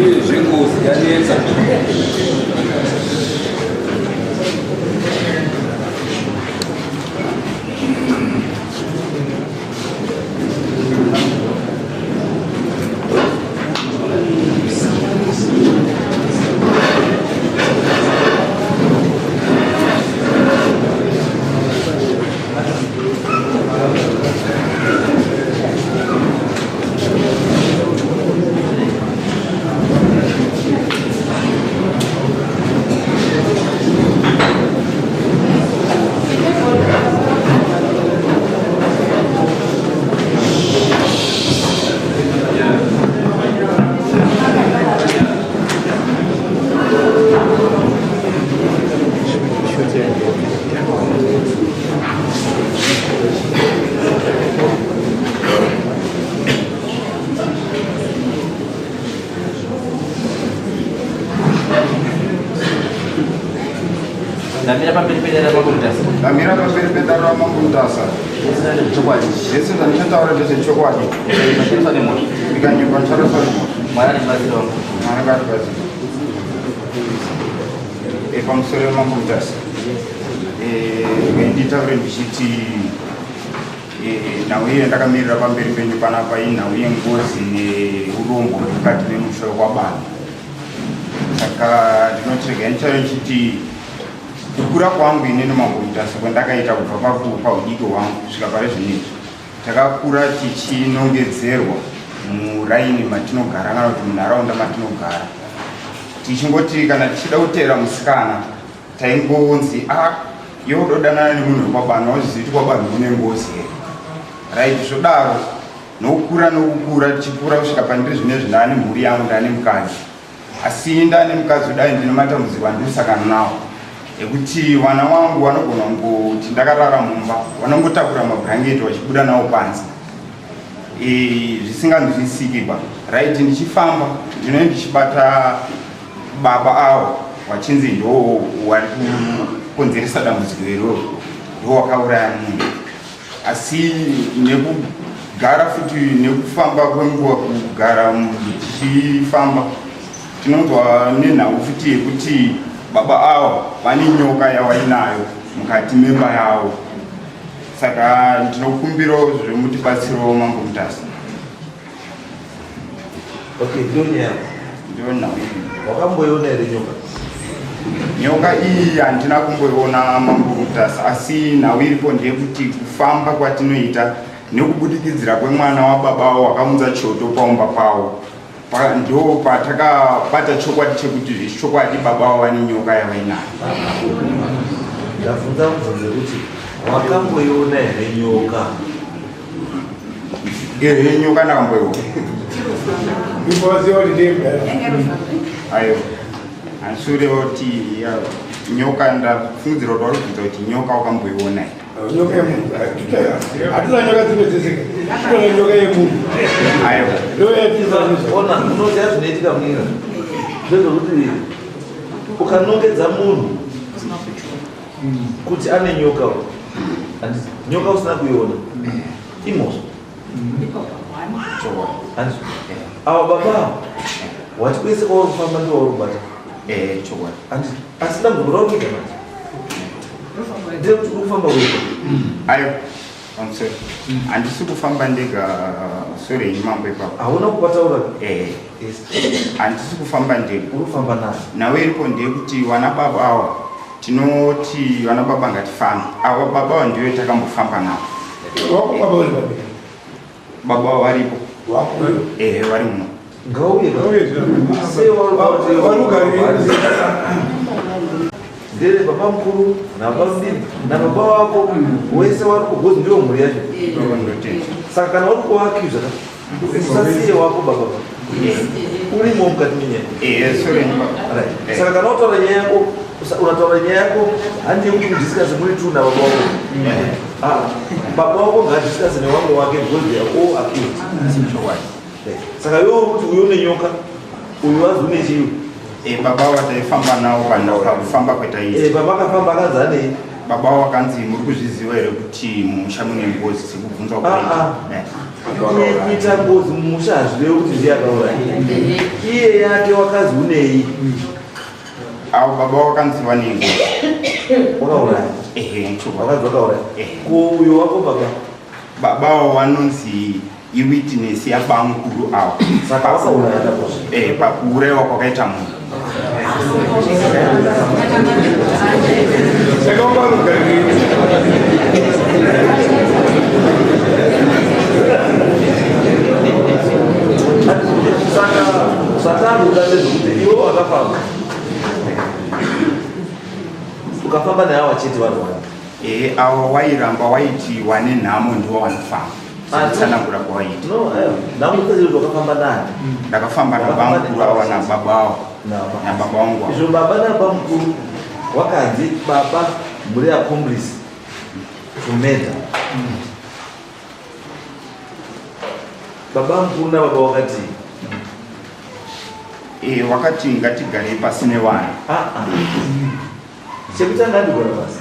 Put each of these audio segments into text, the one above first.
Uyezve ngozi yanetsa. Ndamira pamberi pedare raMambo Mutasa. Ndamira pamberi pedare raMambo Mutasa. Chokwadi. Zvese zvandichataura ndezvechokwadi. Ndicharaswa nemhosva. Ndikanyepa ndicharaswa nemhosva. Mwari andibatsire wangu. Mwari ngaatibatsire. E, pamusoro wemambo Mutasa. E, nditaure ndichiti e, nhau iye ndakamirira pamberi penyu panapa inhau yengozi neurombo mukati memusha wekwabani. Saka ndinoti regai nditaure ndichiti kukura kwangu inini mambo Mutasa kwandakaita kubva paudiki hwangu kusvika pari zvinezvi takakura tichinongedzerwa muraini matinogara kana kuti munharaunda matinogara tichingoti kana tichida kuteera musikana taingonzi a ah, iwe udodanana nemunhu wekwabanhu wazivi kuti kwabanhu kune ngozi here right zvodaro nokukura nokukura tichikura kusvika pandiri zvinezvi ndaane mhuri yangu ndaane mukadzi asi ndaane mukadzi kudai ndine matambudziko andinosangana nawo ekuti vana vangu vanogona kungoti ndakarara mumba vanongotakura mabhurangeti vachibuda nawo panze e, zvisinganzwisiki ba right ndichifamba ndinenge ndichibata baba avo vachinzi ndo wari kukonzeresa dambudziko iroro ndo wakauraya munhu asi nekugara futi nekufamba kwenguva kugara tichifamba tinonzwa nenhau futi yekuti baba avo vane nyoka yavainayo mukati memba yavo saka ndinokumbirawo zvemutibatsirawo mambo mutasa Okay, ndiyo nyaya. Ndiyo nhau iyi. Wakamboiona here nyoka? Nyoka iyi handina kumboiona mambo Mutasa, asi nhau iripo ndeyekuti kufamba kwatinoita nekubudikidzira kwemwana wababa wakaunza choto paumba pawo pa, ndo patakabata chokwadi chekuti zvechokwadi baba vavo vane nyoka yavainayo. Ndabvunza mubvunzo wekuti wakamboiona here nyoka? Ehe, nyoka ndakamboiona. Ayo, handisi kuti nyoka ndafungidzira kuti vari kubvunza kuti nyoka wakamboiona here. Nyoka yemunhu. Hatina nyoka dzimwe dzese. Tinoona nyoka yemunhu. Ayo. Ona, unoziva zvinoitika munyika ndezvekuti ukanongedza munhu kuti ane nyoka handiti nyoka usina kuiona imhosva handiti ava baba wati kwese kwauri kufamba ndiwo wauri kubata eh, chokwadi handiti asi dambudziko rauri kuita manje ndekuti uri kufamba wega ayo pamusoro handisi kufamba ndega sore yenyu mambo ipapo hauna kupataura eh handisi kufamba ndega uri kufamba naye nawe iripo ndeyekuti vana baba awa Tinoti vana baba ngatifambe. Ava baba ava ndivo takambofamba navo. Wako baba uri papi? Baba ava varipo. Wako. Ehe vari muno. Ngauye. Ngauye. Sei vari ndere baba mukuru nababa mudini nababa wako wese wari kugozi ndiwo mhuri yacho saka kana uri kuakiuza usasiye wako baba urimo mukati menyaya eh, saka kana utaura nyaya yako unataura nyaya yako handi yekuti mudiscase muri two nababa wako ah, baba wako ngaadiscase nevamwe wake because they are all accused saka iwe uri kuti uyu une nyoka uyu wazi une chiyo eh, baba wataifamba nawo pakufamba kwetaiita eh, baba akafamba akanzi anei baba wakanzi muri kuzviziva here kuti mumusha mune ngozi sekubvunzwa ah, ah. Kuita ngozi mumusha hazvirevi kuti ndiye akauraya. Iye yake wakazi unei? Avo baba wakanzi vane ngozi. Wakauraya. Ehe, chokwadi. Wakazi wakauraya. Ehe. Ko uyo wako baba? Baba avo vanonzi iwitness yabamukuru avo. Saka wakauraya ndapozve. Eh, pakuurayiwa kwakaita munhu. Saka wakarugariri. Saka zvatakuda ndezvekuti iwe wakafamba. Ukafamba naye wachete vanhu vana. Eh, avo wairamba waiti wane nhamo ndiwo vanofamba. Sekutsanangura kwawaita. No, aiwa. Nhamo kuti wakafamba nani? Ndakafamba nabamukuru ava nababa avo. Nababa vangu avo. Izvo baba nabamukuru wakanzi baba muri accomplice to murder. Baba mukuru nababa wakati Eh, wakati ngatigarei pasi nevanhu. ah ah. Chekutanga ndigora basi.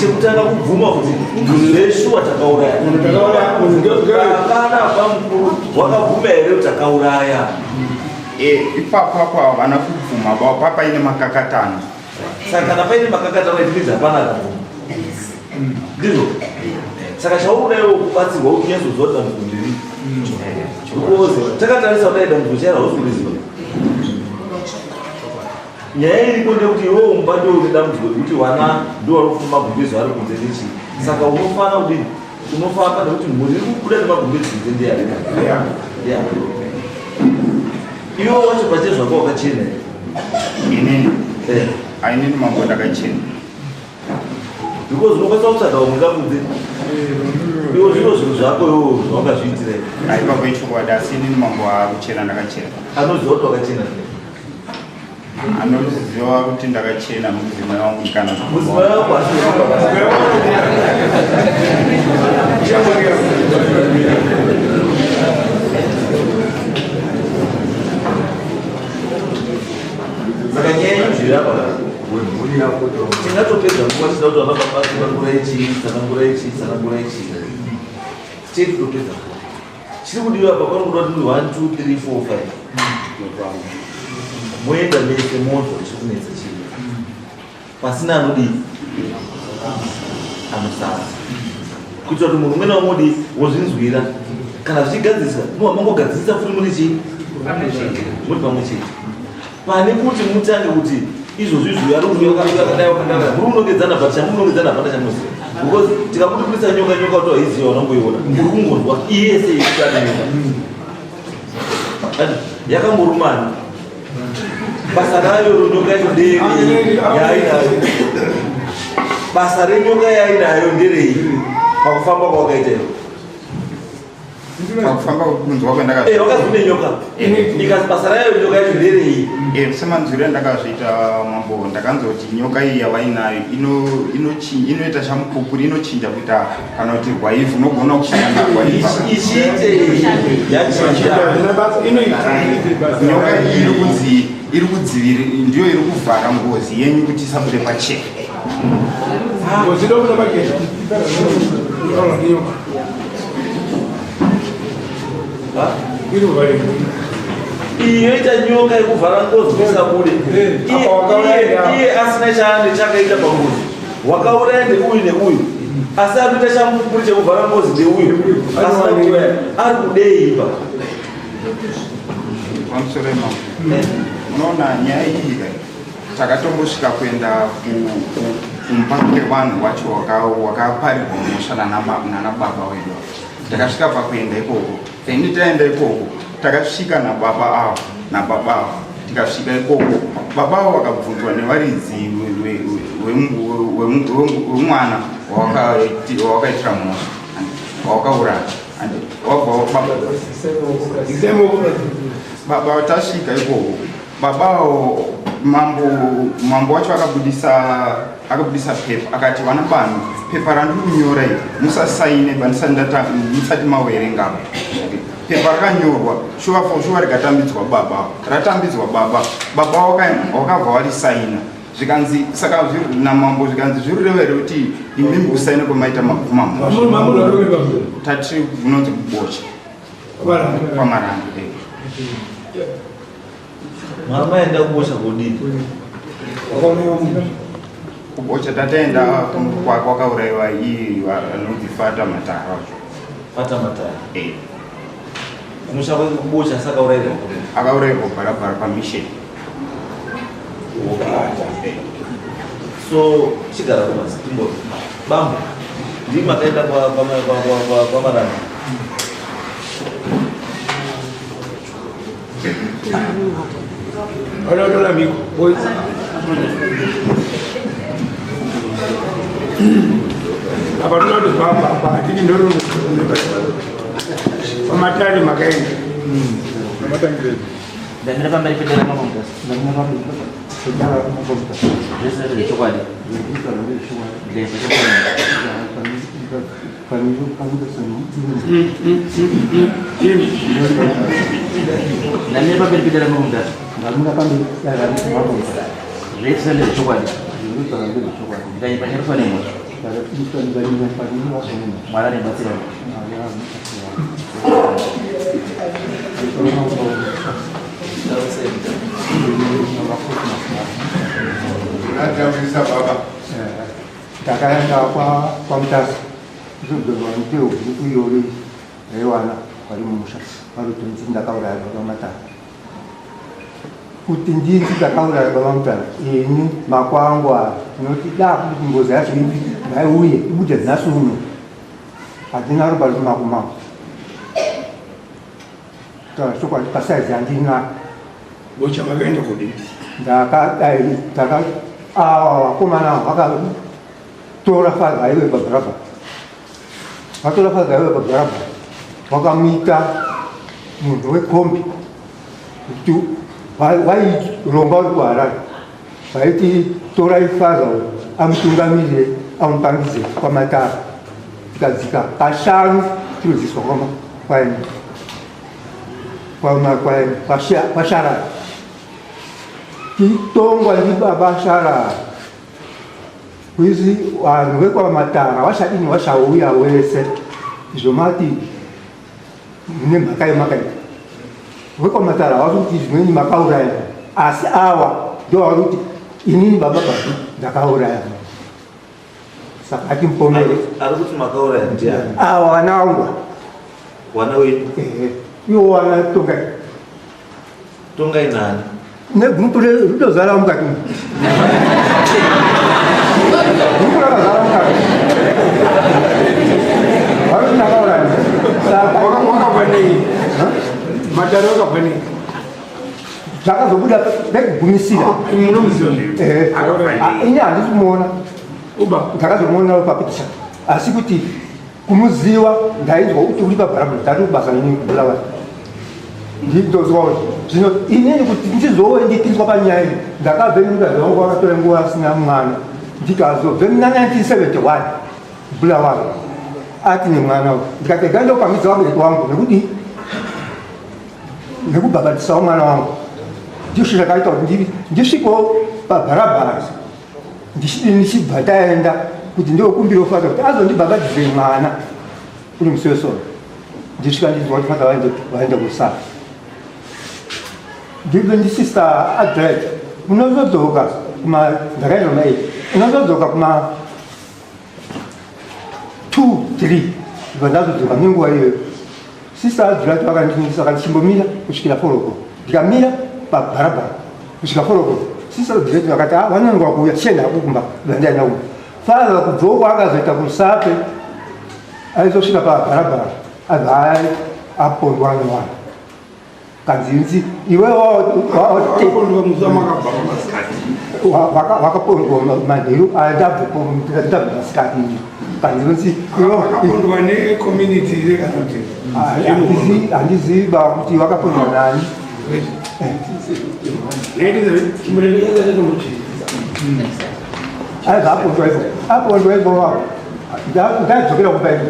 Chekutanga kubvuma kuti zveshuwa takauraya. Takauraya, munhu Baba nabamukuru wakabvuma here kuti takauraya? Eh, ipapo apo havana kubvuma baba papaine makakatano. Saka kana paine makakatano it means hapana akabvuma. Ndizvo? Saka chauri iwe kubatsirwa kuti unyatsoziva kuti dambudziko ndiri. Because takatarisa kudai dambudziko chairo hausi kuriziva. Nyaya iripo ndeyekuti iwewe mumba ndiwe une dambudziko rekuti vana ndivo vari kufuma magumbezi vari kunze nechii. Saka unofana kudini? Unofamba nekuti mhuri iri kubuda nemagumbezi kunze ndeyani? Ndeyani? Iwe wacho pachezvako wakachena here? Inini, Eh. ainini mambo ndakachena. Because unokwanisa kutsvaga vamwe kakunze. Iwe zvino zvinhu zvako iwewe zvawakazviitira iwe. Aipapo ichokwadi asi inini mambo akuchena ndakachena. Anoziva kuti wakachena here? Anoziva kuti ndakachena mudzimai wangu kana Mudzimai wako asi Saka nyaya yenyu apa tingatopedza nguva tisina kuti vana baba tsanangura ichi tsanangura ichi tsanangura ichi chete topedza nguva chiri kudiwa apa panokuda kuti muri 1 2 3 4 5 moenda mese monzwa chiri kunetsa chii pasina anodii anosara kuitira kuti munhu umwe naumwe odii wozvinzwira kana zvichigadzirisa munhu mangogadzirisa futi muri chii muri pamwe chete pane kuti mutange kuti izvozvi izvi ari kuuya wakadai wakadai muri kunongedzana but chamunongedzana hapana chamunoziva because tikakutibudisa nyoka nyoka kuti waiziva unongoiona uri kungonzwa iyese yekutana nyoka yakamborumani basa rayo ronyoka yacho nderei yainayo basa renyoka yainayo nderei pakufamba kwawakaita iwe pakufamba kunzwa kwandakazviita. Eh, wakazi une nyoka ikazi basa rayo nyoka yacho nderei Eh, semanzwiro andakazviita mambo ndakanzoti nyoka iyi yavainayo inoita chamupupuri inochinja kuita kana kuti rwaivhu unogona kushanda rwaivhu ichiitei yachinja nyoka iyi iri kunzi iri kudziviri ndiyo iri kuvhara ngozi yenyu kuti isabude pachena. Ngozi inobuda pachena. Iri kuvhara iyi yoita nyoka yekuvhara ngozi kuti isabude. Eh, apa wakauraya Iye asina chaane chakaita pangozi wakauraya ndeuyu neuyu asi ari kuita chamupupuri chekuvhara ngozi ndeuyu asina kuuraya ari kudei ipa Pamusoro mambo unoona nyaya iyi ka takatombosvika kuenda kumba kwevanhu wacho wakaparirwa mhosva nana baba wedu. Takasvika pakuenda ikoko ini taenda ikoko takasvika nababa avo nababa avo tikasvika ikoko baba avo vakabvunzwa nevaridzi wemwana wawakaitira mhosva wawakauraya. Wabva baba tasvika ikoko baba avo mambo wacho akabudisa pepa akati vana banu pepa randiri kunyora iri musasaine musati mawerenga pepa rakanyorwa shuva for shuva rikatambidzwa baba ratambidzwa baba baba wakabva warisaina. Zvikanzi saka namambo zvikanzi zviri kureva here kuti imimi kusaina kwamaita mabvuma mhosva? Tati kunonzi kubocha kwamarange. Mamaenda kubocha kodini? Kubocha tataenda kwakauraiwa iyi anonzi Fata Matara wacho. Fata Matara. Eh. Kumusha kwekubocha saka urairwa kuri? Akaurairwa barabara pamission. So chigara kumasi timbo. Bambo. Ndimi makaenda kwa kwa kwa kwa kwa Maranda. Vanotora mhiko boys. Apa toda kuti zvabva apa hatidi ndoro pamatare makaenda. Ndamira pamberi pedera mambo Mutasa. Ndamira pamberi pedera mambo Mutasa. Zvese ndezvechokwadi. Ndezvechokwadi. Ndamira pamberi pedera mambo Mutasa. Ndamira pamberi pedera mambo Mutasa. Zvese ndezvechokwadi. Ndikanyepanyepwa nemhosva. Mwari andibatsira. Unatambisa baba. Takaenda kwaMutasa kuzobvunzwa ndiyo bhuku irori raiwana vari mumusha vari kuti ndini ndakauraya baba Matara. Kuti ndini ndakauraya baba Mutara ini makwangu aya tinoti da kuti ngozi yacho ngaiuye ibude nhasi uno hatina ropa riri makumako taura chokwadi pasaizi yandinayo. Bocha makaenda kudii? Ndakadai ndaka awa vakomana vakatora father aive pabharabha vatora father aive pabharabha vakamuita munhu wekombi kuti waironga uri kuHarare vaiti torai father uyu amutungamirire amupangidze kwaMatara tikadzika kashanu tinodzidziswa kwaenda kwasharara titongwa ndibaba Sharara kuizi vanhu vekwaMatara vachadini vachauya wese izvo mati mune mhaka yemakaita vekwaMatara vari kuti zvimweni makauraya asi awa ndo vari kuti inini baba babu ndakauraya saka atimupomere Ari kuti makauraya ndiani? Awa vana vangu. Wana wenyu? Ehe, iwo wana Tongai. Tongai nani? Negurupu ritozara mukati umu. Gurupu rakazara mukati. Vari kuti ndakauraya. Saka Wakabva nei? Matare wakabva nei? Zvakazobuda pekugumisira. Munomuziva? Ehe. Akauraya. Ah, ini handisi kumuona. Uba. Ndakazomuona papikicha. Asi kuti kumuziva ndainzwa kuti uri pabharabhara ndati kubasa inini kuBulawayo. Ndinozwa kuti zvino inini kuti ndizove ndipinzwa panyaya iyi ndakabve mukadzi wangu wakatora nguva asina mwana ndikazobve muna 1971 Bulawayo ati nemwana uyu ndikati ega ndopangidza vabereki wangu nekuti nekubhabhatisawo mwana wangu ndizvo zvakaita kuti ndisvikewo pabharabhara ndichibva taenda kuti ndokumbira father kuti azondibhabhatise mwana uri musi wesoro ndisvika ndinzwa kuti father vaenda kusara ndibve ndisister Adred unozodzoka kuma ndakaenda kuma 8 unozodzoka kuma 2 3 ndibva ndazodzoka nenguva iyoyo sister Adred vakandinisa vakati chimbomira kusvikira 4 o'clock ndikamira pabharabhara kusvika 4 o'clock sister Adred vakati ah vanonga kuuya chienda hako kumba ndibva ndaenda kumba father kubva uko akazoita kusape aizosvika pabharabhara abva apondwa nevanhu kanzinzi iwe wakapondwa manheru ndabva masikati kanzinzi wakapondwa necommunity here kana kuti handizivi ba kuti wakapondwa nani. Aibva apondwa ipo apondwa ipo ndadzokera kumba ipo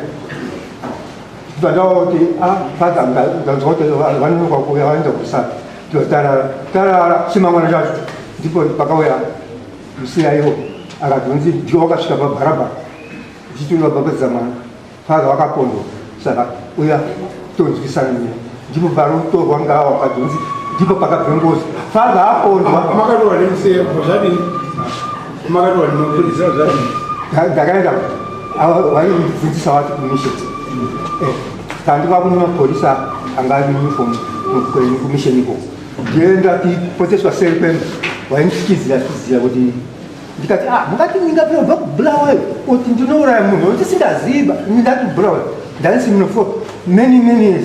ndibva ndaona kuti father ndanzwa kuti vanonoka kuuya vaenda kusara tarara tarara chimangwana chacho ndipo pakauya Musiyaiwo akazonzi ndiwo wakasvika pabharabhara ndichitonobhabhadza mwana father wakapondwa saka uya tonzwisana nyaya ndipo panotorwa ngawa wakazonzi ndipo pakabve ngozi father apondwa makatorwa nemusiyaiwo zvadini makatorwa nemapurisa zvadini ndakaenda vaibvunzisa vati kumission eh, kandi kwakune mapurisa anga ari uniform kumission ikoko ndiye ndakipoteswa seri kwemba vaindityizira tyizira kuti ndikati ah mungati ndingapinobva kubulawayo kuti ndinouraya munhu wekuti singaziva ndati bulawayo ndaisi muno for many many years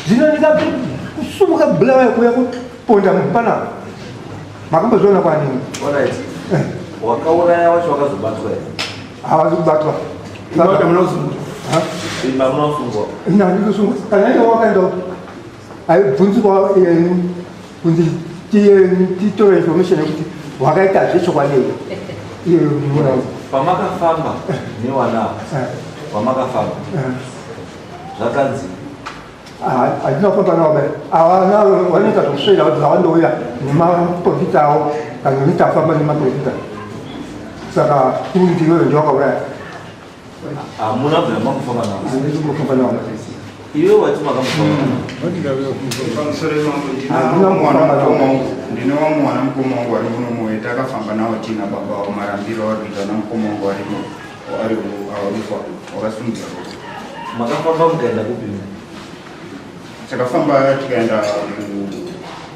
zvino ndingakusumuka bulawayo kuuya kuponda munhu panapa makambozviona kwanini eh. wakauraya wacho wakazobatwa here havazi kubatwa hamuna kusungwa kana iye wakaenda aibvunzwa eh, kunzi titore information yekuti wakaita zvechokwadi here pamakafamba newana eh. pamakafamba eh. zvakanzi handina kufamba navo ava vanoita zvokusvera kuti zvavandouya nemaprofita avo kana noita afamba nemaprofita saka kunzi iwewe ndiwakauraya hamuna bvira makufamba navo handisi kufamba navo iwe wati makamufamba navo ndine vamwe vana mukoma wangu vari muno muwe takafamba navo tiina baba avo marambiro avari kuita vana mukoma wangu varimo ari arufa wakasungira makafamba mukaenda kupi Takafamba tikaenda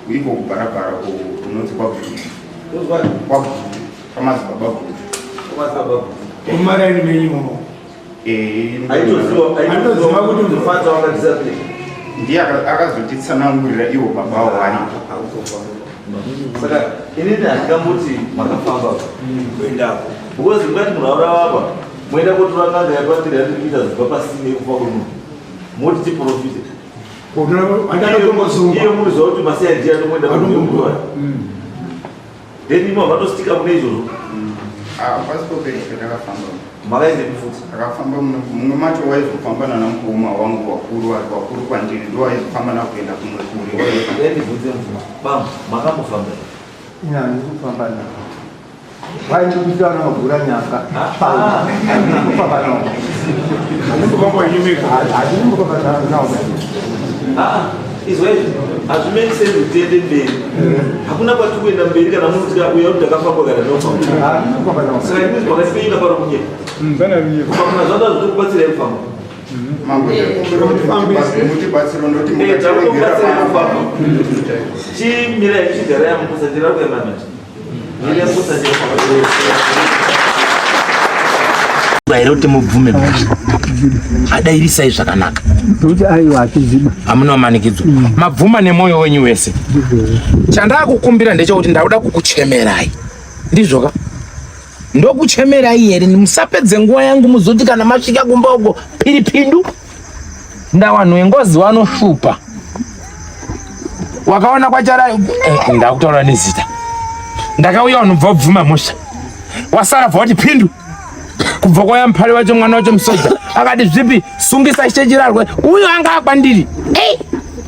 iko kubarabara kunonzi kwaGutu. KwaGutu, kwamadzibaba Gutu. Kumaraini menyu imomo. Eh, Aitoziva kuti mufadza wakadisappear. Ndiye akazotitsanangurira iwo baba avo varipo. Saka inini handingamboti makafamba kuendako. Because mungati munhu aurawa apa moenda kotora n'anga yakwatiri yatiri kuita zibva pasine kufa kwemunhu. Moti tiprofite. Iyo muri zvakuti masiya ndiye anoenda kunyumba. Then imo vanositika mune izvozvo. Ah, pasipo pedu takafamba. Makaenda futi. Takafamba mumwe macho waizofamba nana mukoma wangu wakuru vari wakuru kwandiri ndo waizofamba na kuenda kumwe kure. Then ndibvunze mubvunzo. Bam, makambofamba here? Ina ndikufamba navo. Vaindikuita vana magura nyanga. Handikufamba navo. Handikufamba navo. Izwa izvi hazvimeki sense kuti tiende mberi. Hakuna kwatiri kuenda mberi kana munhu tika uya kuti ndakafamba kana ndinofamba. Saka imimi pakati penyu napari kunyepa. Kufamba zvanga zvitokubatsirai kufamba. Mambo ndikumbira kuti mutibatsire ndoti mukatiregera panapa. Chimirai chigarai musatira kuema manje. Here kuti mubvume mhosva adairisai zvakanaka kuti aiwa atiziba hamuna kumanikidzwa mm. mabvuma nemwoyo wenyu wese chandakukumbira ndechekuti ndakuda kukuchemerai ndizvoka ndokuchemerai here musapedze nguva yangu muzoti kana masvika kumba uko piripindu ndawanhu wengozi wanoshupa wakaona kwachara eh, ndakutaura nezita ndakauya vanhu bva bvuma mhosva wasara bva wati pindu kubva kwauya mupari wacho mwana wacho musoja akati zvipi sungisa chechirarwe uyo anga akwandiri hey!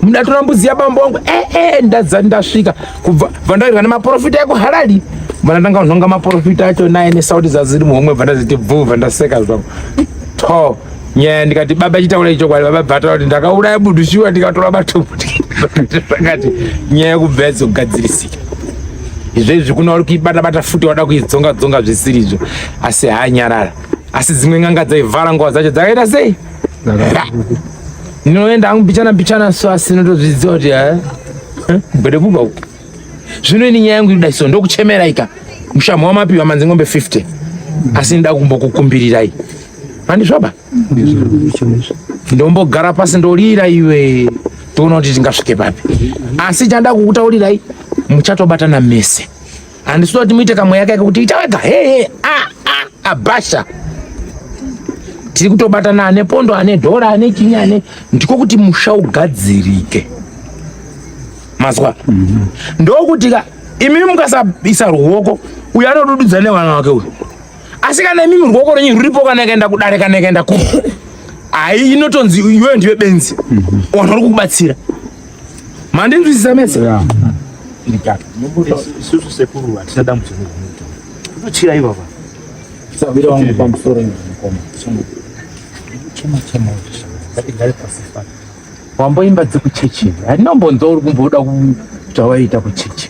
mudatora mbudzi yabambo wangu eh, eh, ndadza ndasvika kubva bva nemaprofita ekuharari bva ndatanga kunhonga maprofita acho naye nesauti dzadziri muhomwe bva ndaziti bvuu bva ndaseka zvangu to nyaya ndikati baba chitaura ichokwadi baba bvataura kuti ndakauraya bundu shuwa ndikatora matombo ndikati nyaya yekubva yazogadzirisika izvo izvi kuna uri kuibata bata futi wada kuidzonga dzonga zvisirizvo asi haanyarara asi dzimwe n'anga dzaivhara nguva dzacho dzakaita sei ndinoenda hangu mbichana mbichana so asi ndinotozviziva kuti eh, gwede kubva uku zvino ini nyaya yangu inoda so ndokuchemeraika mushamhu wamapiwa manzi ngombe 50 asi ndida kumbokukumbirirai handizvoba ndombogara pasi ndolira iwe toona kuti tingasvike papi asi chanda kukutaurirai muchatobatana mese handisi kuti muite kamweya kake kuti ita wega hehe a a abasha tiri kutobatana ane pondo ane dhora ane chinyi ane ndiko kuti musha ugadzirike mazwa mm -hmm. ndokuti ka imi mukasaisa ruoko uyo anodududza nevana wake uyu asi kana imimi ruoko renyu ruripo kana ikaenda kudare kana ikaenda kupi hai inotonzi iwewe ndiwe benzi mhm. vanhu vari kukubatsira mandinzwisisa mese isusu sekuru hatina dambudziko Ndotyira ivava. Sabira wangu pamusoro mukoma. Chema chema ngatigare pasi pano. Wamboimba dzekuchechi. Handinombonzwa uri kumboda zvawaiita kuchechi.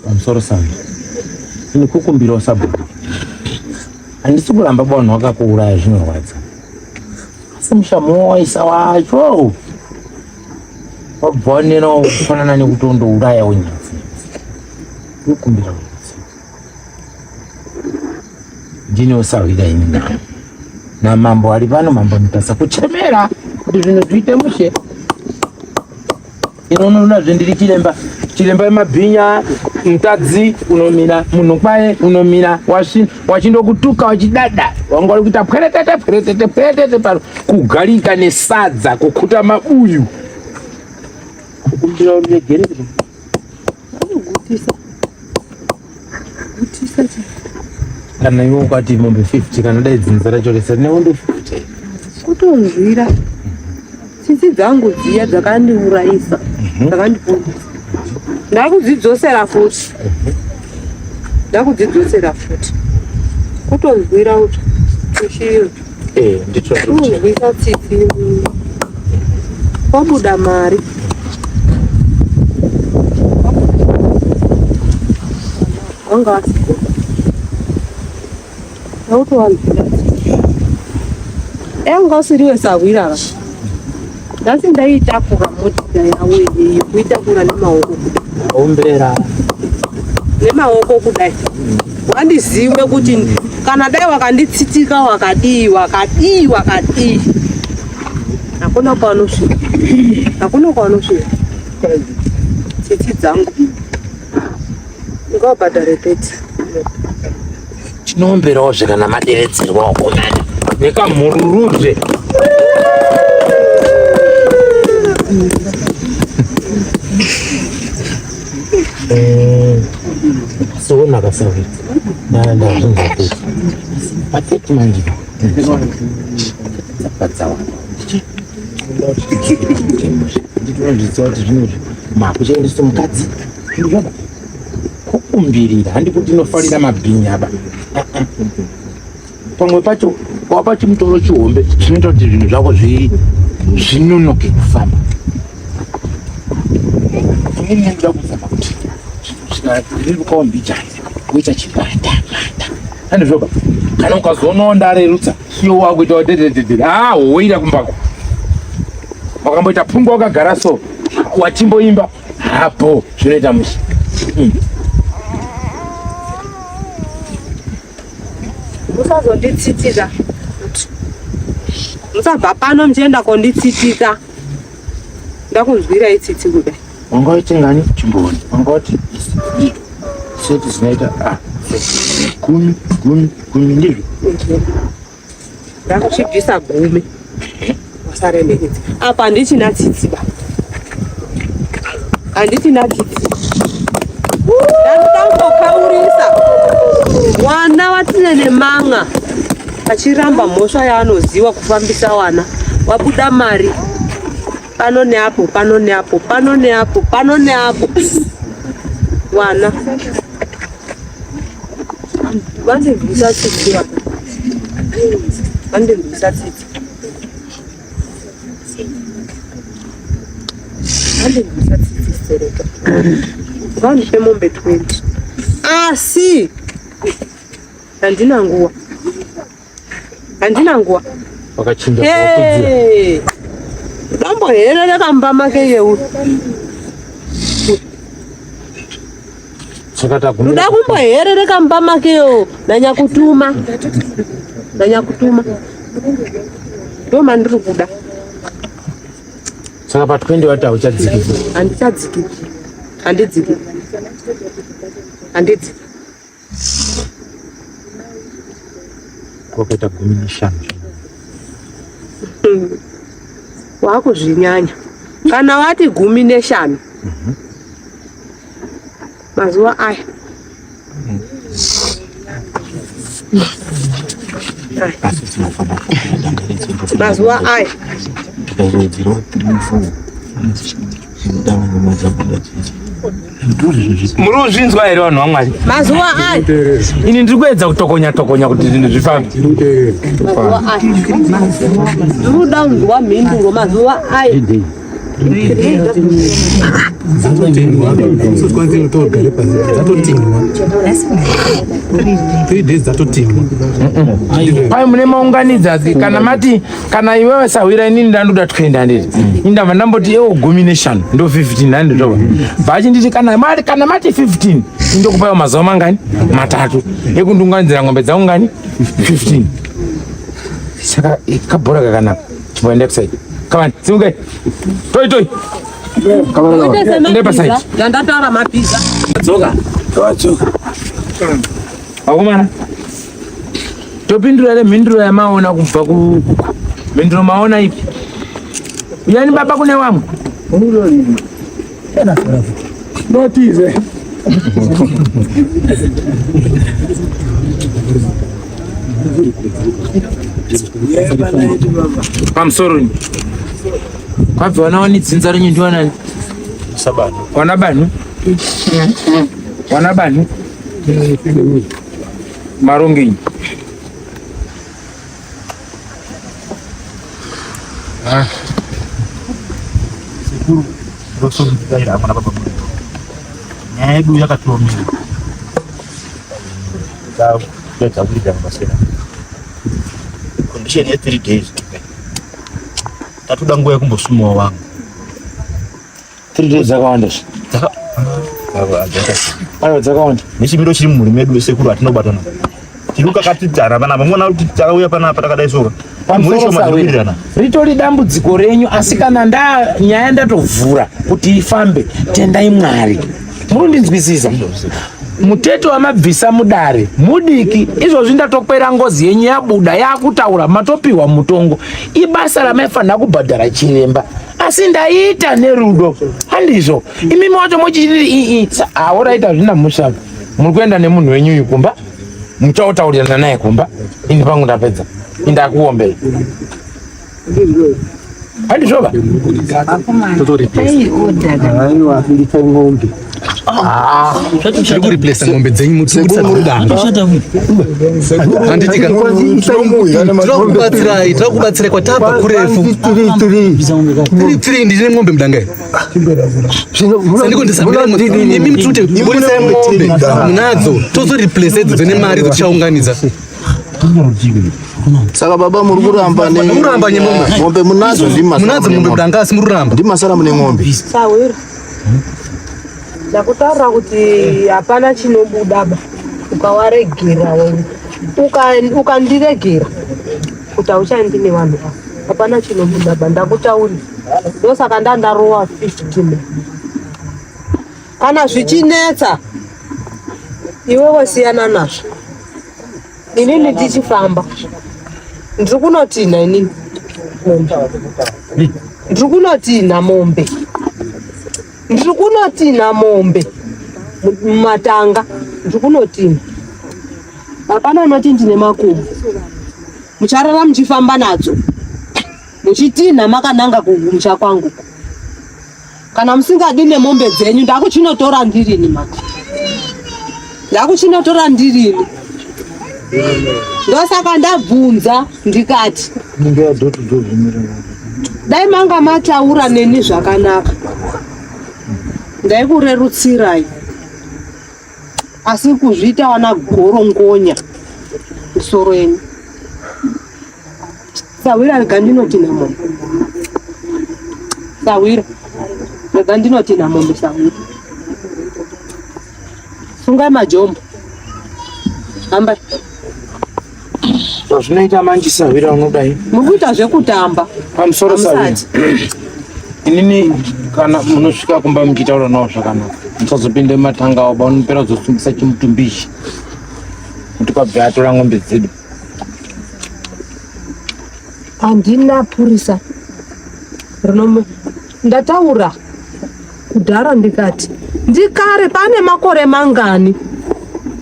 Pamusoro sana. Ndinokukumbirawo sabhuku. Handisi kuramba vanhu vakakuuraya zvinorwadza. Asi mushamu waisa wacho wabva wanena kufanana nekutondouraya wenyadzi. Ndinokumbira ndini usahwira ini nawo namambo ari pano mambo mutasa kuchemera kuti zvinhu zviite mushe inonoona ndiri chiremba chiremba wemabhinya mutadzi unomira munhu kwaye unomira wachindokutuka wachidada wanga uri kuita pweretete pweretete pweretete pano kugarika nesadza kukuta mabuyu kukumbira uregerere Vanogutisa. Gutisa chete. Kana iwe ukati mombe 50 kana dai dzinza racho rese rine mombe 50. Kutonzwira. Tsitsi dzangu dziya dzakandiurayisa. Dzakandipundisa. Ndakudzidzosera futi. Ndakudzidzosera futi. Kutonzwira kuti kushiro. Eh, ndicho Kunzwisa tsitsi. Kwabuda mari. Wanga wasipo. Autowanzwira tsitsi. Anga usiriwe sahwira. Nhasi ndaitakura motika yavo iyi kuitakura nemaoko kudai. Ombera. Nemaoko kudai. Wandiziwe kuti kana dai wakanditsitika wakadii wakadii wakadii. Hakuna kwaunosvika. Hakuna kwaunosvika. Tsitsi dzangu. Ngawabhadhare 30. Tinoomberawo zve kana maderedzerwa wakomana nekamhururuzve. Soona kasawiti. Ndazvinzwa kuti. Pateti manje. Dzakadzawanda. Ndinozviziva kuti zvinhu makuchaendesa mukadzi. Zvinhu zvaba. Kukumbirira handi kuti inofarira mabhinya ba. Pamwe pacho wapa chimutoro chihombe zvinoita kuti zvinhu zvako zvinonoke kufamba. Inini ndinoda kuzama kuti zvikarerukawo mbijana woita chibata bata. Handizvoba kana ukazoonawo ndarerutsa iwe wakuita dededede ah woira kumbako wakamboita pfungwa wakagara so wachimboimba hapo zvinoita mushe Musazonditsitsika. Musabva pano muchienda konditsitika. Ndakunzwirai tsitsi kudai. Wanga waiti ngani chimboona wanga wati ndizvo seti zinoita ah gumi gumi gumi ndizvo Ndakuchibvisa gumi. Wasare neidzi. Apa handichina tsitsi ba. Handichina tsitsi. Ndangokaurisa wana watine nemanga achiramba mhosva yaanoziwa kufambisa wana wabuda mari pano neapo pano neapo pano neapo pano neapo wana vandinzwisa tsitsi vana vandinzwisa tsitsi vandinzwisa tsitsi stereka vandipe mombe 20 asi handina nguva handina nguva wakachinja Hey! Damboherereka mumba make yeu saka Ndoda kumboherereka mumba make yo nanyakutuma nanyakutuma ndo mandiri kuda saka pa 20 wati hauchadziki handichadziki handidziki handidziki wakaita 15 Wakuzvinyanya kana wati 15 mazuva aya mazuva aya ndikazowedzerawo 3 4 Muri kuzvinzwa here vanhu vaMwari? Mazuva aya Ini ndiri kuedza kutokonya tokonya kuti zvinhu zvifambe. Mazuva aya ndiri kuda kunzwa mhinduro mazuva aya. Pai mune maunganidza kana mati kana iwewe sahwira inini ndandoda 20 handiti ini ndabva ndamboti ewo 15 ndo 15 handitoba bvachinditi kana mati kana mati 15 indokupaiwo mazuva mangani matatu ekundiunganidzira ng'ombe dzangu ngani 15 saka kabhora kakanaka chimboenda kusaidi kavani simukai toi toi Ndepa Ndandataura mabhiza. Dzoka. Dzoka. Vakomana. Topindura nemhinduro yamaona kubva ku mhinduro maona ipi? Uyani baba kune wamwe. Notize. Pamusoro ni. Kwabva wana wani dzinza renyu ndiwanani? Sabani. Wana bani? Wana bani? Marongenyi. Ah. Sekuru ndosomudzaira mwana baba mudiki. Nyaya yedu yakatiomera. Ndakupedza kuita mabasa. Condition ye 3 days. Tatoda nguva yekumbosumawo wangu. 3 days dzakawanda. Aiwa dzakawanda. Nechimiro chiri mumhuri medu sekuru hatinobatana. Tiri kukakatidzana panapa. Muona kuti takauya panapa takadai soka. Mhuri shoma dziri kuwirirana. Ritori dambudziko renyu asi kana nda nyaya ndatovhura kuti ifambe tendai Mwari. Murundinzwisisa? Muteto wamabvisa mudare mudiki izvozvi ndatokwera ngozi yenyu yabuda yakutaura matopiwa mutongo ibasa ramaifanira kubhadhara chiremba asi ndaita nerudo handizvo imimi wacho mochiti ii aoraita zvina mhosva muri kuenda nemunhu wenyu uyu kumba muchaotaurirana naye kumba ini pangu ndapedza indakuombei handizvoba tiri kureplace ng'ombe dzenyu mutibudisa mudanga handitika tinokubatsirai tinokubatsirai kwatabva kurefu tiri ndine ng'ombe mudanga iri imi mutute budisai ng'ombe munadzo tozoreplace idzodzo nemari dzotichaunganidza Saka baba muri kuramba ne Muramba nyemombe. Mombe munadzo ndima munadzo mombe mudanga asi muri kuramba. Ndima sara mune ng'ombe. Sahwira. Ndakutaurira kuti hapana chinobuda ba. Ukawaregera wewe. Uka ukandiregera kuti hauchaendi nevanhu ava. Hapana chinobuda ba ndakutaurira. Ndosaka ndandarowa 15. Kana zvichinetsa iwewe siyana nazvo. Inini tichifamba ndiri kunotinha inini mombe, ndiri kunotinha mombe, ndiri kunotinha mombe mumatanga, ndiri kunotinha. Hapana unoti ndine makumbo, mucharara muchifamba nadzo muchitinha makananga kumusha kwangu. Kana musingadi nemombe dzenyu ndakuchinotora ndirini manje. Ndakuchinotora ndirini. Ndosaka ndabvunza ndikati dai manga mataura neni zvakanaka ndaikurerutsirai asi kuzviita wana gorongonya misoro yenyu. Sahwira rega ndinotinha mombe. Sahwira rega ndinotinha mombe sahwira. Sungai majombo. Hamba. Zvazvinoita manje sahwira unodai. Muri kuita zvekutamba. Pamusoro sahwira. Inini kana munosvika kumba muchitaura nawo zvakanaka. Musazopinde mumatanga awo baunopera kuzosungisa chimutumbi ichi. Kuti kwabve atora ng'ombe dzedu. Handina purisa rinomu ndataura kudhara ndikati ndikare pane makore mangani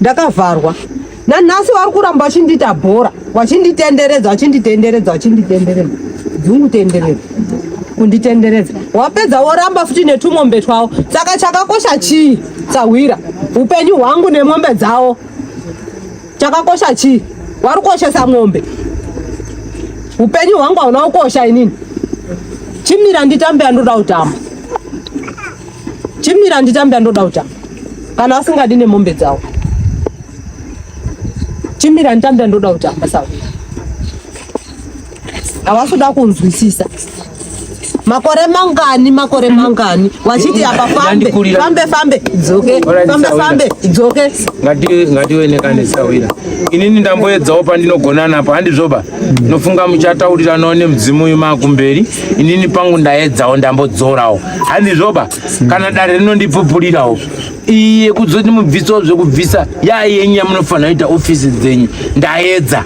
ndakavharwa nanhasi vari kuramba vachindiita bhora vachinditenderedza vachinditenderedza vachinditenderedza dzungu tenderedza. Kunditenderedza. Wapedza woramba futi netumombe twawo. Saka chakakosha chii? Sahwira. Upenyu hwangu nemombe dzawo. Chakakosha chii? Wari kukoshesa mombe. Upenyu hwangu hauna kukosha inini. Chimira nditambe andoda kutamba. Chimira nditambe andoda kutamba. Kana asingadi nemombe dzawo. Chimira nditambe andoda kutamba sahwira. Havasi kuda kunzwisisa. Makore mangani, makore mangani wachiti apa fambe fambe fambe dzoke fambe fambe dzoke. Ngatiwenekane sahwira. Inini ndamboedzawo pandinogona napo handizvoba. Nofunga muchatauriranawo nemudzimu uyu makumberi. Inini pangu ndaedzawo ndambodzorawo. Handizvoba. Kana dare rinondipupurirawo. Iye kuzoti mubvisawo zvekubvisa yayenyu yamunofanira kuita ofisi dzenyu. Ndaedza.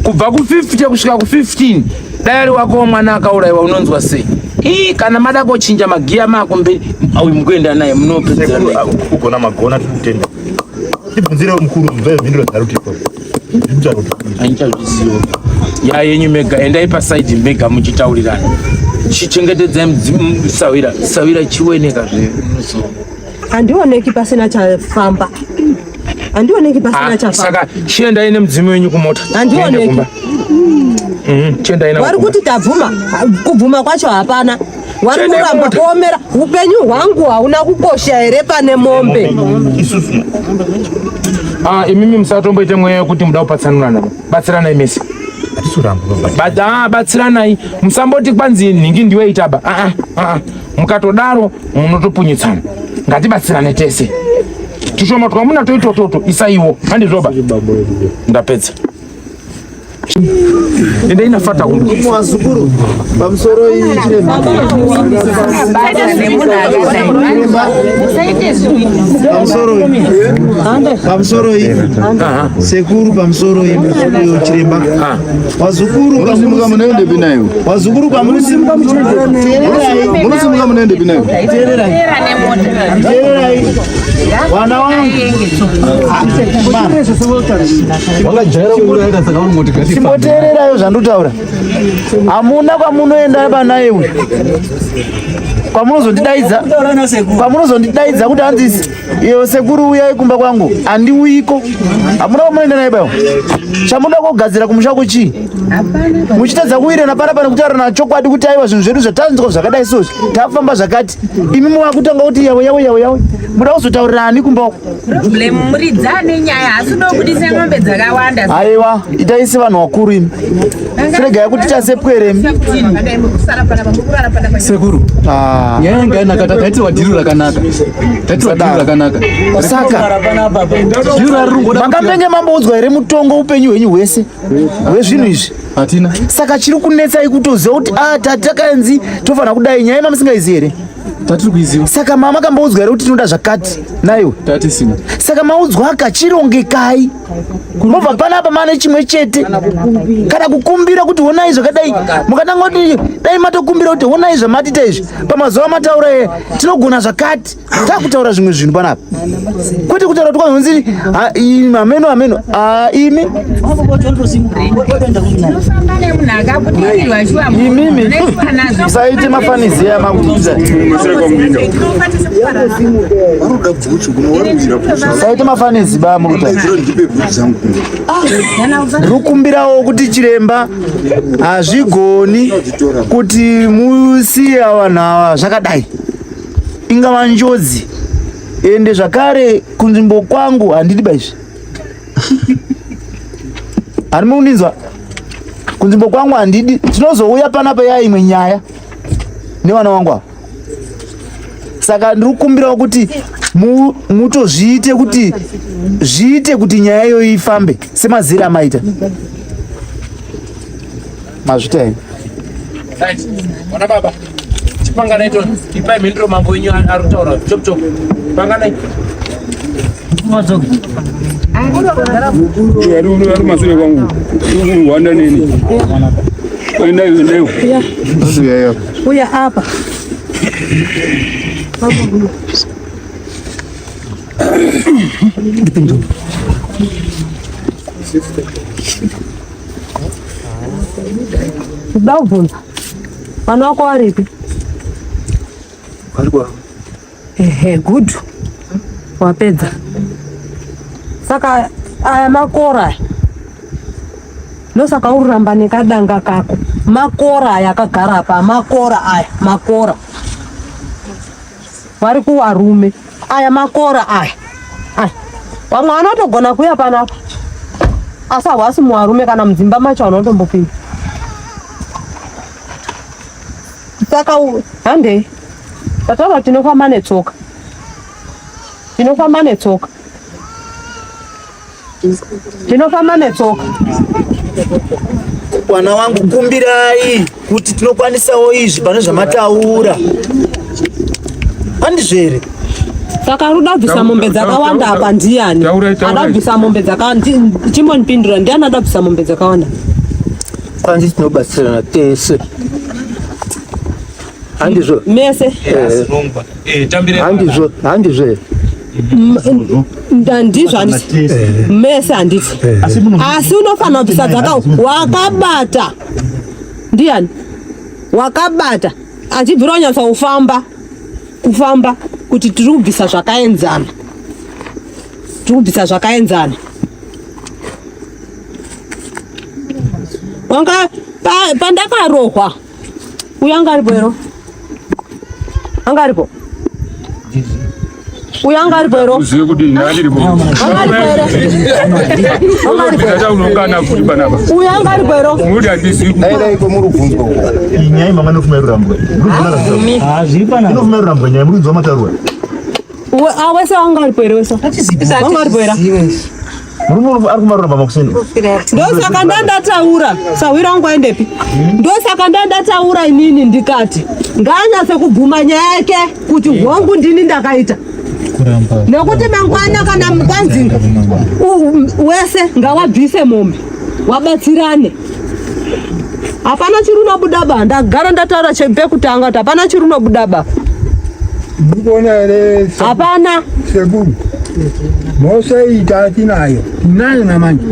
Kubva ku50 kusvika ku15 dai ari wako mwana akaurayiwa unonzwa sei? Ii kana mada kochinja magiya makumberi uyu mukuenda naye munopedzera naye. Kugona magona tikutenda. Tibvunzire mukuru mubve mhinduro dzari kuti Andichazviziva. Ya yenyu mega endai pasaidi mega muchitaurirana. Chichengetedzai mudzimu sawira sawira chiweneka zve. Handioneki pasina chafamba. Handioneki pasina chafamba. Saka chiendai nemudzimu wenyu kumota. Handioneki. Chiendai nawo. Wari kuti tabvuma, kubvuma kwacho hapana. Wari kuramba kuomera upenyu hwangu hauna kukosha here pane mombe? Ah, imimi musatomboite mweya wekuti muda kupatsanurana. Batsiranai mese. Batsiranai. Musamboti kwanzi nhingi ndiwe itaba. Ah ah. Mukatodaro munotopunyitsana. Ngatibatsirane tese. Tushoma twamuna toitototo isaiwo. Handizvoba. Ndapedza. Ende inafata kumba. Mwazukuru pamusoro iyi chiremba. Pamusoro iyi. Pamusoro iyi. Sekuru pamusoro iyi chiremba. Wazukuru Munosimuka munoende binayo. Wazukuru pamusimuka Munosimuka munoende binayo. Teererai. Teererai. Wana wangu. Wakajaira kuuraya saka uri moti gati. Chimboteererayo zvandutaura. Hamuna kwamunoenda bana iwe. Kwamunozondidaidza. Kwamunozondidaidza kuti hanzi iyo sekuru uyai kumba kwangu. Handiuyiko. Hamuna kwamunoenda naye bayo. Chamunoda kugadzira kumusha kuchii? Muchitadza kuwirana panapa nekutaurana chokwadi kuti aiwa zvinhu zvedu zvatanzwa zvakadai so tafamba zvakati. Imi mava kutanga kuti yawe yawe yawe yawe. Muda kuzotaurira ani kumba uko? Problem muridzi ane nyaya asi udobudisa ng'ombe dzakawanda. Aiwa, itai sevanhu vakuru imi. Siregai kuti tasepwere imi. Sekuru. Nyaya yanga yanaka taitirwa dhiri rakanaka. Taitirwa dhiri rakanaka. Saka makambenge mamboudzwa here mutongo upenyu hwenyu hwese hwezvinhu izvi? Hatina. Saka chiri kunetsai kutoziva kuti ah tatakanzi tofanira kudai nyaya mamusingaizivi here? Tatiri kuiziva. Saka mama kamboudzwa here kuti tinoda zvakati naiwe? Tatisina. Saka maudzwa akachirongekai. Mobva panapa mane chimwe chete kana kukumbira kuti honai zvakadai mukatanga kuti dai matokumbira kuti honai zvamatiita izvi pamazuva amataura e tinogona zvakati takutaura zvimwe zvinhu panapa kwete kutaura kuti kwanzi hameno hameno imi imimi musaite mafanizi aya makuita saite mafanizi ba muruta ndiri kukumbirawo kuti chiremba hazvigoni kuti musiye vanhu ava zvakadai ingava njodzi ende zvakare kunzvimbo kwangu handidi baizvi hanimi kundinzwa kunzvimbo kwangu handidi tinozouya panapa ya imwe nyaya nevana vangu ava saka ndiri kukumbirawo kuti mutozviite kuti zviite kuti nyaya iyoyo ifambe semazira amaita mazvita here Right. Mwana baba. Chipanganai to ipai mhinduro mambo wenyu ari kutaura. Chop chop. Panganai. Ari masure kwangu urwanda neni endayo endayo Uya apa. Kuda kubvunza. Vana wako waripi? Vari kwavo. Ehe, good. Wapedza. Saka aya makora aya. Ndosaka ururamba nekadanga kako. Makora aya akagara apa, makora aya, makora. Vari kuvarume. Aya makora aya. Aya. Vamwe vanotogona kuuya panapa. Asi hawasi muvarume kana mudzimba macho vanotombopinda. Saka handei. Tataura tinofamba netsoka. Tinofamba netsoka. Tinofamba netsoka. Mwana wangu kumbirai kuti tinokwanisawo izvi pane zvamataura. Handizvo here? Saka ari kuda kubvisa mombe dzakawanda apa ndiyani? Ada kubvisa mombe dzakawanda. Chimbondipindura ndiyani ada kubvisa mombe dzakawanda? Kwanzi tinobatsirana tese. Handizvo. Mese. Eh, handizvo, handizvo. Ndizvo handiti. Mese handiti. Asi unofanira kubvisa dzaka wakabata. Ndiyani? Wakabata. Achibvira unyatsa kufamba. Kufamba kuti tiri kubvisa zvakaenzana. Tiri kubvisa zvakaenzana. Wanga pandakarohwa. Uyu anga aripo here? Anga aripo? Uyu anga aripo here? Uzive kuti ini andiripo. Anga aripo here? Anga aripo here? Ndataunongana futi panapa. Uyu anga aripo here? Muri handizivi. Dai ko muri kubvunzwa uko. Iyi nyaya mama inofuma irurambwa. Ah, zviri panapa. Inofuma irurambwa nyaya muri kunzwa mataurwa. Ah, wese wanga aripo here wese? Wanga aripo here? Murume ari kumaruramba makuseni. Ndosaka ndandataura sahwira wangu aendepi? Ndosaka ndandataura inini ndikati ngaanyatse kubvuma nyaya yake kuti hongu ndini ndakaita nekuti mangwana kana kwanzi wese ngawabvise mombe wabatsirane hapana chiri unobuda ba ndagara ndataura chepekutanga kuti hapana chiri unobuda ba Ndikuona here hapana sekuru mhosva iyi tatinayo tinayo namanje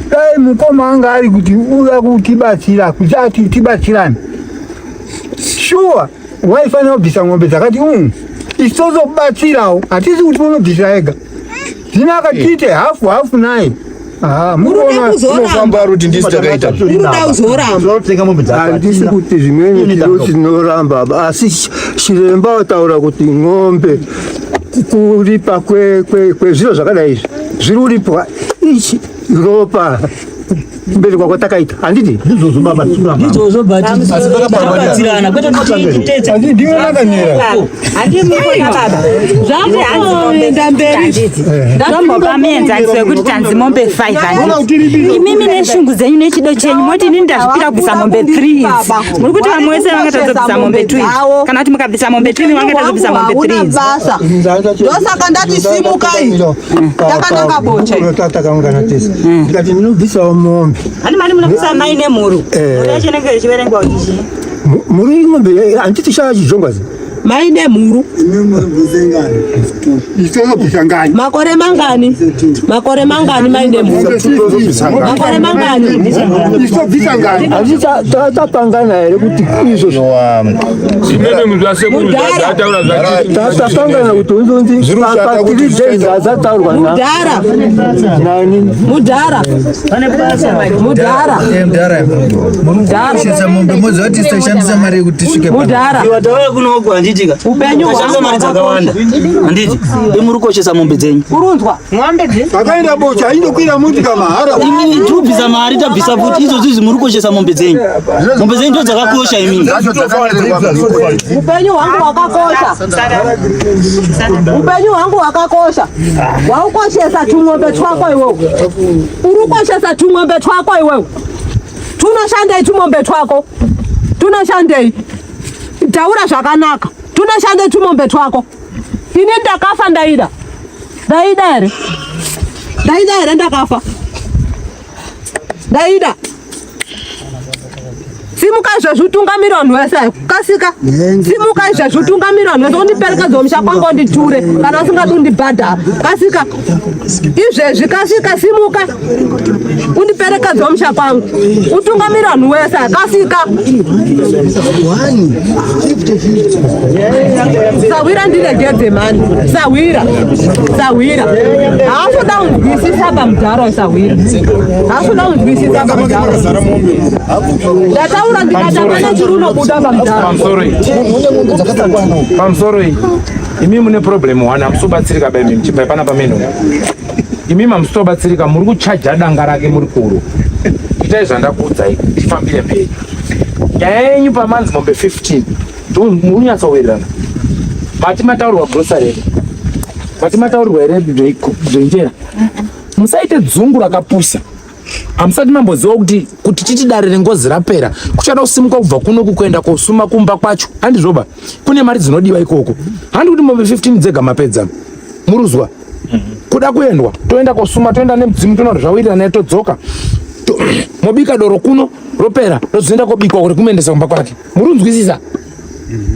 dai mukoma anga ari kuti uya kutibatsira kuti ati tibatsirane shuwa waifanira kubvisa ng'ombe dzakati isu tozobatsirawo hatisi kuti unobvisa ega zvino akatiite hafu hafu naye Unofamba ruti ndisu takaita. Handisi kuti zvimweni tiro tinoramba asi chiremba wataura kuti ng'ombe kuripa kwezviro zvakadai izvi zviri kuripwa ichi ropa kumberi kwako takaita handiti ndizvozvo baba ndizvozvo but takabatsirana kwete kuti titetse ndiwe makanyera zvakuenda mberi Zvambopa muenzaniso wekuti tanzi mombe 5 imimi neshungu dzenyu nechido chenyu moti inini ndazvipira kubvisa mombe 3 idzi muri kuti vamwe vese vangatadza mombe 2 idzi kana kuti mukabvisa mombe 2 imi vangatadza kubvisa mombe 3 idzi basa ndosaka ndati simukai takananga boche takaungana tese ndikati ndinobvisawo mombe hani mani munobvisa mai nemhuru mhuru yacho inenge ichiverengwa kuti chii muri ng'ombe handiti shaa chijongwazi mai nemhuru makore mangani makore mangani mai nemhuru makore mangani handiti tapangana here kuti izvozvo tapangana kuti unzonzi pa 3 days azataurwa mudhara nani mudhara mudhara murikukoshesa mombe moziva kuti tisashandisa mari yekuti tisvike mudhara iwe tauya kunoku handiti ka upenyu tashandisa mari dzakawanda handiti imi muri kukoshesa mombe dzenyu urunzwa ng'ombe Takaenda bocha indokwira muti kamahara. Imini tirikubvisa mari tabvisa futi izvozvi izvi muri kukoshesa mombe dzenyu mombe dzenyu ndo dzakakosha imini upenyu hwangu hwakakosha upenyu hwangu hwakakosha waukoshesa tung'ombe twako iwewe uri kukoshesa tung'ombe twako iwewe tunoshandei tumombe twako tunoshandei taura zvakanaka tunoshandei tumombe twako ini ndakafa ndaida ndaida here ndaida here ndakafa ndaida Simuka izvezvi utungamire vanhu vese. Kasika. Simuka izvezvi utungamire vanhu vese undiperekedze kumusha kwangu unditure kana usingadi undibhadhara. Kasika. Izvezvi kasika simuka. Undiperekedze kumusha kwangu. Utungamire vanhu vese. Kasika. Sahwira ndiregedze mani. Sahwira. Sahwira. Haasoda kunzwisisa pamudhara sahwira. Haasoda kunzwisisa pamudhara. Ndataura ndikati hapana chiri unobuda pamudhara. Pamusoro iyi. Imi mune problem one hamusobatsirika ba imi muchibva pana pameno. Imi mamusobatsirika muri kuchaja danga rake muri kuru. Itai zvandakuudzai tifambire mberi. Nyaya yenyu pamanzi mombe 15 munyatsowirirana. Mati mataurirwa grocery here? Mati mataurirwa here zvenjera? Musaite dzungu rakapusa. Hamusati mamboziva kuti kuti titi dare rengozi rapera kuchada kusimuka kubva kuno kukuenda kosuma kumba kwacho handizvoba kune mari dzinodiwa ikoko handi kuti mombe 15 dzega mapedza muruzwa kuda kuendwa toenda kosuma toenda nemudzimu toona kuti zvawirirana todzoka mobika doro kuno ropera rozoenda kobikwa kuri kumuendesa kumba kwake murunzwisisa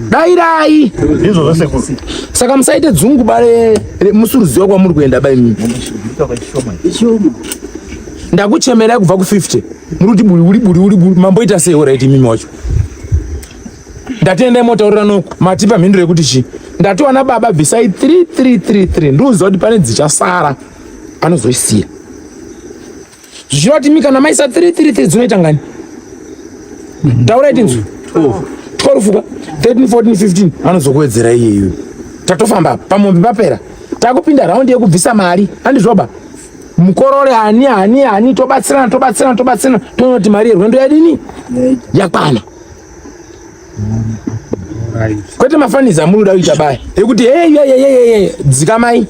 dairai ndizvo zvese kuru saka musaite dzungu bare musuruziwa kwamuri kuenda bai mimi ndakuchemerai kubva ku 50 muri kuti buri uri buri uri buri mamboita sei orit mimi wacho ndatiendai motaurira noku matipa mhinduro yekuti chii ndatiwana baba bvisai 3333 ndikuziva kuti pane dzichasara anozoisiya zvichireva kuti imi kana maisa 333 dzinoita ngani taurai tinzwi 12 ka 13 14 15 anozokuwedzera iyeyo tatofamba apa pamombe papera takupinda raundi yekubvisa mari handizvoba mukorore ani ani ani tobatsirana tobatsirana tobatsirana toona kuti mari yerwendo yadini yakwana kwete mafanizi amuri kuda kuita baya ekuti hey, dzikamai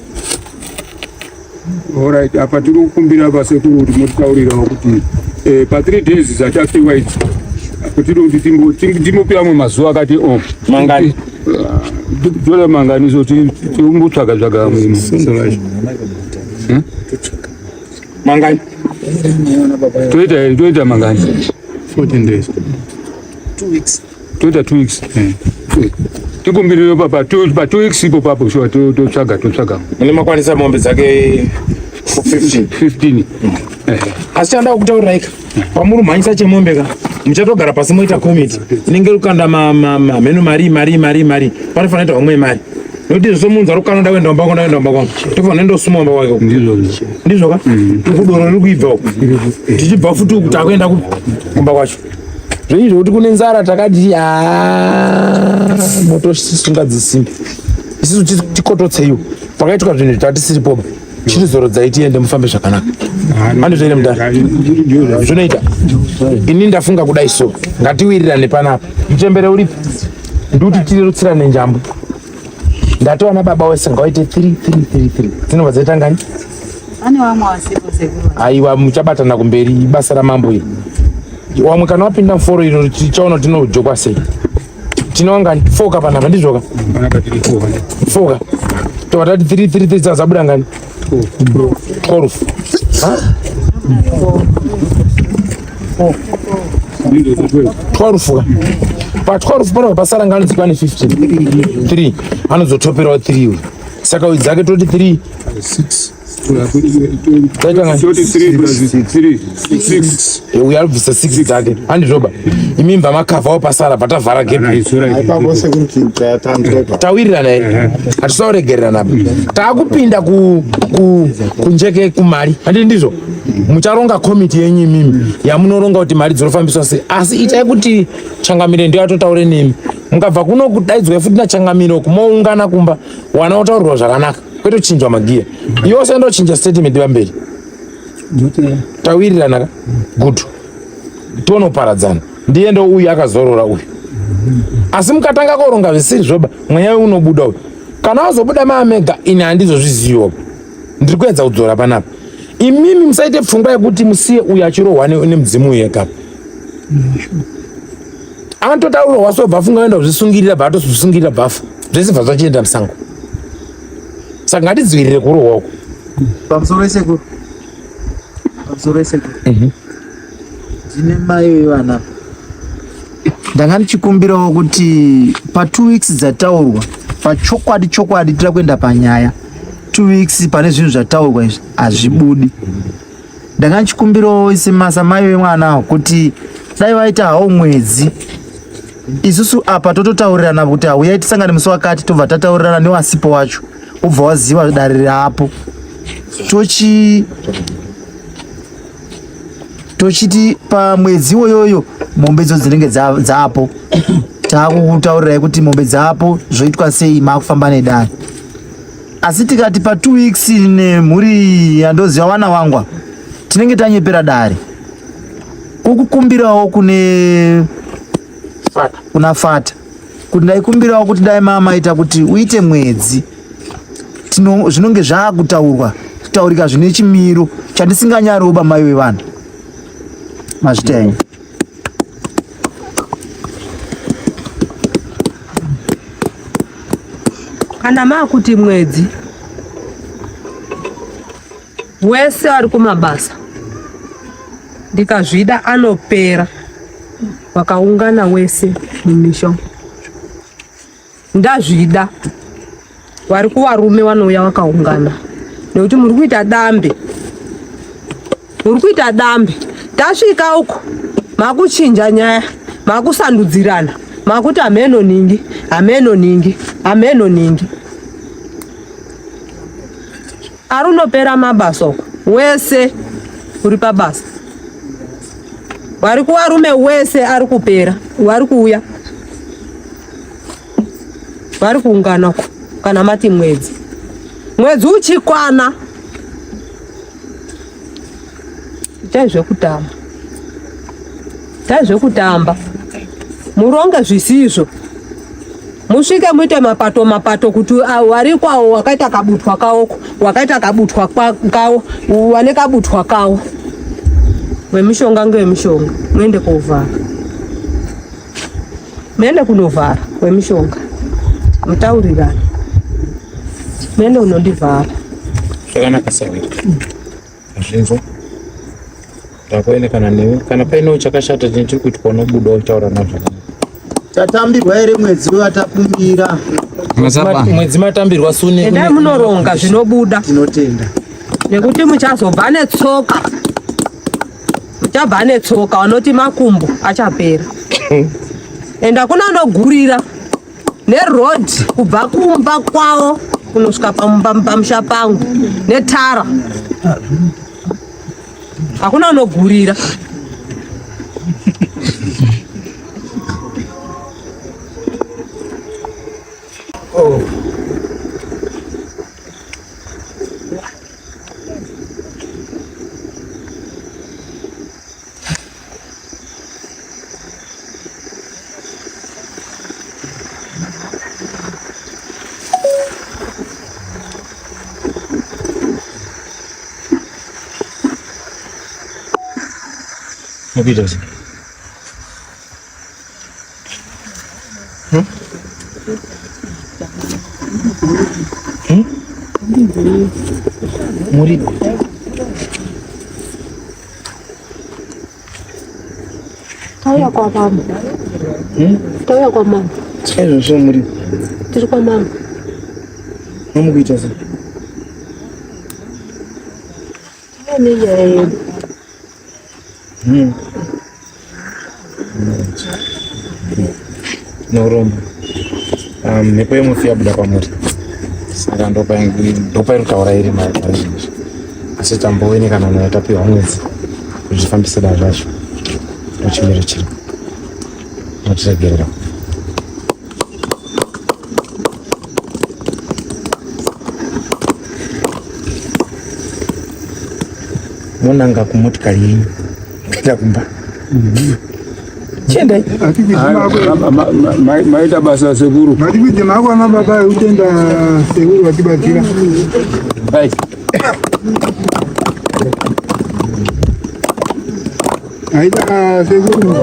Alright, apa tiri kukumbira vasekuru kuti motitaurirawo kuti eh, pa 3 days dzatapiwa idzi tiri kuti timbopiwa amwe mazuva akati o oh. mangani toda mangani so timbotsvaga tsvaga amwe hmm? mangani toita toita mangani 14 days 2 weeks toita 2 weeks eh. tikumbirire pa 2 weeks ipo papo shuwa totsvaga totsvaga mune makwanisa mombe dzake 15 15 eh. asi chanda kutaurira ika pamuri mhanyisa chemombe ka muchatogara pasi moita komiti inenge rukanda mheno mari mari mari mari panofanira kuita homwe mari nekuti zvose munhu ari kukanoda kuenda kumba kwanoda kuenda kumba kwangu tofanira ndosuma kumba kwake ndizvo ka mm. uku doro riri kuibva uku tichibva futi uku takuenda kumba kwacho zvenyu zvekuti kune nzara takati motosunga dzisimbi isusu tikototseiwo pakaitwa zvinhu zvatisiripoba chitizorodzai tiende mufambe zvakanaka andizvo here mudara zvinoita ini ndafunga kudai so ngatiwirirane panapa muchembere uripi ndikuti tirerutsirane njambo ndatowana baba wese ngawaite 3 3 3 3 dzinobva dzaita ngani Pane vamwe vasipo sekuru. Aiwa muchabatana kumberi ibasa ramambo iri. Wamwe kana wapinda muforo iro tichaona tinojokwa sei. Tinowanga foka panapa ndizvoka? Panapa tiri foka. Foka. Tobva tati 3 3 3 dzabuda ngani? 12. Ha? 12 ka. Pa 12 panapa pasara ngani dzikwane 15. 3 anozotoperawo 3 uyu. Saka uyu dzake toti 3 uyu arikubvisa 6 dzake handizvoba imi mva makavhawo pasara bvatavhara gepi tawirirana here hatisauregererana apa taakupinda kunjeke kumari handii ndizvo mucharonga komiti yenyu imimi yamunoronga kuti mari dzinofambiswa sei asi itai kuti changamire ndiyo atotaure nemi mukabva kuno kudaidzwa futi nachangamire uku moungana kumba wana otaurirwa zvakanaka kwete kuchinjwa magiya iwe usaenda kuchinja statement pamberi tawirirana ka good tonoparadzana ndiye ndo uyu akazorora uyu asi mukatanga koronga zvisiri zvoba mweya uyu unobuda uyu kana wazobuda maamega ini handizozviziviwo ndiri kuedza kudzora panapa imimi musaite pfungwa yekuti musiye uyu achirohwa nemudzimu uyu ega anototaurwa so bvafu ngaenda kuzvisungirira bva atozvisungirira bvafu zvese bva zvachienda musango saka ngatidzivirire kurohwa uku pamusoro esekuru pamusoro esekuru ndine mai vevana. Ndanga ndichikumbirawo kuti pa 2 weeks dzataurwa pachokwadi chokwadi tira kuenda panyaya 2 weeks pane zvinhu zvataurwa izvi hazvibudi. Ndanga ndichikumbirawo semasa mai vemwana kuti dai vaita hawo mwedzi isusu apa tototaurirana kuti hauyai tisangane musi wakati tobva tataurirana newasipo wacho ubva waziva dare rapo tochi tochiti pamwedzi iwoyoyo mombe idzo dzinenge dzapo taakukutaurirai kuti mombe dzapo zvoitwa sei maakufamba nedare asi tikati pa two weeks nemhuri yandoziva vana wangwa tinenge tanyepera dare kukukumbirawo kune kuna fata kuti ndaikumbirawo kuti dai mamaita kuti uite mwedzi tino zvinonge zvakutaurwa kutaurika zvine chimiro chandisinganyariwo bamai vevanhu mazvita henyu. Kana makuti mwedzi wese ari kumabasa ndikazvida anopera wakaungana wese mumisha ndazvida wari kuvarume wanouya wakaungana nekuti muri kuita dambe muri kuita dambe tasvika uko makuchinja nyaya makusandudzirana makuti hameno ningi hameno ningi hameno ningi arunopera mabasa uko wese uri pabasa wari kuvarume wese ari kupera wari kuuya vari kuungana uko kana mati mwedzi mwedzi uchikwana itai zvekutamba itai zvekutamba muronge zvisizvo musvike muite mapato mapato kuti wariko awo wakaita kabutwa kawoko wakaita kabutwa kawo wane kabutwa kawo wemishonga ngewemishonga muende kovhara Muende kunovhara wemishonga mutaurirane muende unondivhara zvakanaka sawira azvinzwa ndakuonekana newe kana painewo chakashata chine chiri kuitwa unobuda uchitaura nao zvakanaka tatambirwa here mwedzi watakumbira mwedzi matambirwa sune endai munoronga zvinobuda tinotenda nekuti muchazobva netsoka Muchabva netsoka vanoti makumbo achapera. Enda kuna anogurira neroad kubva kumba kwavo kunosvika pamusha pangu netara. Hakuna anogurira. Oh. Mukuita sei? Hmm? Hmm? Muri Tauya kwa mama. Hmm? Tauya kwa mama. Chaizvozvo muri. Tiri kwa mama. Mamukuita sei? Tauya nenyaya yedu. Neurombo. Mhepo yemufi yabuda pamuri. Saka ndopairi kutaura iri mari parizhinji. Asi tamboonekana nayo tapiwa mwedzi kuti tifambise dare racho. Ndochimiro chiri. Notiregerera. Monanga kumotikari yenyu kuenda kumba. Chiendai. Maita basa sekuru. Matikwidze mako ana baba utenda sekuru vatibatsira. Bye. Aita sekuru.